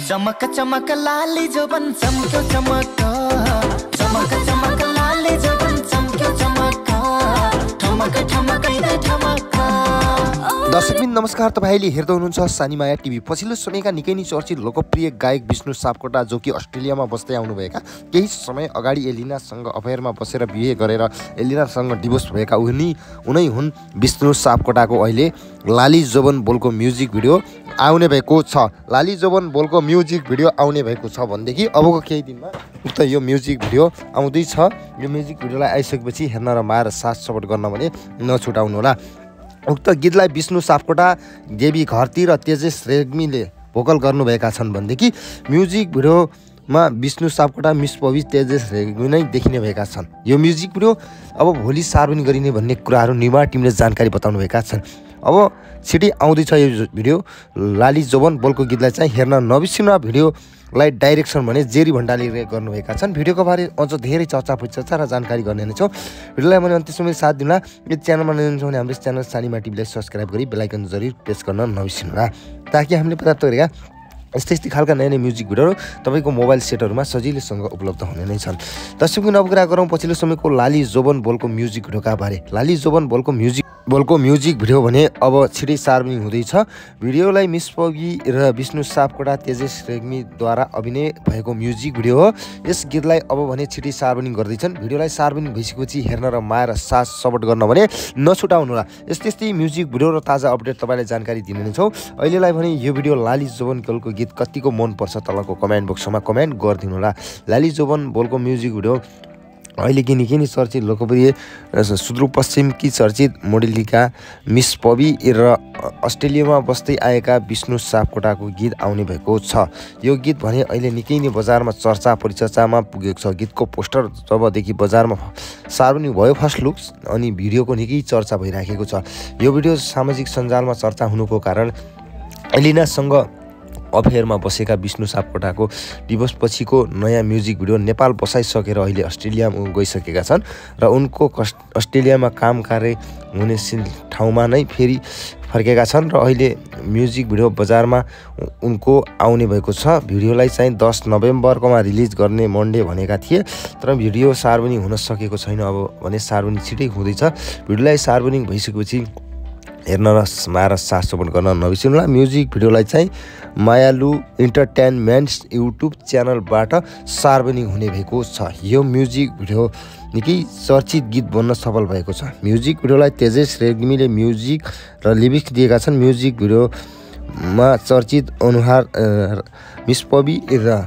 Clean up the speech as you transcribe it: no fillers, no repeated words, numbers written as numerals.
चमक चमक लाली जोबन चमक्यो चमक, चमक चमक लाली जोबन चमक्यो चमक, ठमक ठमक ठमक। दर्शकबिन नमस्कार, तपाईले हेर्दै हुनुहुन्छ सानीमाया टिभी। पछिल्लो समयका निकै नै चर्चित लोकप्रिय गायक विष्णु सापकोटा, जो कि अस्ट्रेलियामा बस्दै आउनुभएका, केही समय अगाडि एलिनासँग अफेयरमा बसेर बिहे गरेर एलिनासँग डिभोर्स भएका उनै हुन् विष्णु सापकोटाको अहिले लाली जोबन बोलको म्युजिक भिडियो आउने भएको छ। लाली जोबन बोलको म्युजिक भिडियो आउने भएको छ भनेदेखि अबको केही दिनमा उक्त यो म्युजिक भिडियो आउँदैछ। यो म्युजिक भिडियोलाई आइसकेपछि हेर्न र मार साथ सपोर्ट गर्न भने नछुटाउनु होला। उक्त गीतलाई विष्णु सापकोटा, देवी घरती र तेजेश रेग्मीले भोकल गर्नुभएका छन् भनेदेखि म्युजिक भिडियोमा विष्णु सापकोटा, मिस पवी, तेजेश रेग्मी नै देखिने भएका छन्। यो म्युजिक भिडियो अब भोलि सार्वजनिक गरिने भन्ने कुराहरू निर्माण टिमले जानकारी बताउनु भएका छन्। अब छिटै आउँदैछ यो भिडियो। लाली जोबन बोलको गीतलाई चाहिँ हेर्न नबिर्सिनु। भिडियोलाई डाइरेक्सन भने जेरी भण्डारीले गर्नुभएका छन्। भिडियोको बारे अझ धेरै चर्चा र जानकारी गर्ने नै छौँ। भिडियोलाई मैले अन्त्यसम्म साथ दिनुला। यदि च्यानलमा नयाँ हुनुहुन्छ भने हाम्रो च्यानल सानीमा टिभीलाई सब्सक्राइब गरी बेल आइकन जरुर प्रेस गर्न नबिर्सिनुहोला, ताकि हामीले प्राप्त गरेका यस्तै खालका नयाँ नयाँ म्युजिक भिडियोहरू तपाईँको मोबाइल सेटहरूमा सजिलैसँग उपलब्ध हुने नै छन्। दर्शकबिन अब कुरा गरौँ पछिल्लो समयको लाली जोबन बोलको म्युजिक भिडियोका बारे। लाली जोबन बोलको म्युजिक भिडियो भने अब छिटै सार्वजनिक हुँदैछ। भिडियोलाई मिस पवी र विष्णु सापकोटा, तेजेश रेग्मीद्वारा अभिनय भएको म्युजिक भिडियो हो। यस गीतलाई अब भने छिटै सार्वजनिक गर्दैछन्। भिडियोलाई सार्वजनिक भइसकेपछि हेर्न र माया र साथ सपोर्ट गर्न भने नछुटाउनु होला। यस्तै म्युजिक भिडियो र ताजा अपडेट तपाईँलाई जानकारी दिने नै छौँ। अहिलेलाई भने यो भिडियो लाली जोबन बोलको गीत कतिको मन पर्छ तलको कमेन्ट बक्समा कमेन्ट गरिदिनु होला। लाली जोबन बोलको म्युजिक भिडियो अहिले निकै नै चर्चित लोकप्रिय सुदूरपश्चिमकी चर्चित मोडेलिका मिस पवी र अस्ट्रेलियामा बस्दै आएका विष्णु सापकोटाको गीत आउने भएको छ। यो गीत भने अहिले निकै नै बजारमा चर्चा परिचर्चामा पुगेको छ। गीतको पोस्टर जबदेखि बजारमा सार्वजनिक भयो फर्स्ट लुक, अनि भिडियोको निकै चर्चा भइराखेको छ। यो भिडियो सामाजिक सञ्जालमा चर्चा हुनुको कारण एलिनासँग अफेयरमा बसेका विष्णु सापकोटाको डिभोर्स पछिको नयाँ म्युजिक भिडियो नेपाल बसाइसकेर अहिले अस्ट्रेलियामा गइसकेका छन् र उनको अस्ट्रेलियामा काम कार्य हुने ठाउँमा नै फेरि फर्केका छन् र अहिले म्युजिक भिडियो बजारमा उनको आउने भएको छ। भिडियोलाई चाहिँ 10 नोभेम्बरमा रिलिज गर्ने मन्डे भनेका थिए, तर भिडियो सार्वजनिक हुन सकेको छैन। अब भने सार्वजनिक छिटै हुँदैछ। भिडियोलाई सार्वजनिक भइसकेपछि हेर्न र माया साथ सपोर्ट गर्न नबिर्सिनुहोला। म्युजिक भिडियोलाई चाहिँ मायालु इन्टरटेनमेन्ट्स युट्युब च्यानलबाट सार्वजनिक हुने भएको छ। यो म्युजिक भिडियो निकै चर्चित गीत बन्न सफल भएको छ। म्युजिक भिडियोलाई तेजेश रेग्मीले म्युजिक र लिरिक्स दिएका छन्। म्युजिक भिडियोमा चर्चित अनुहार मिस पवी र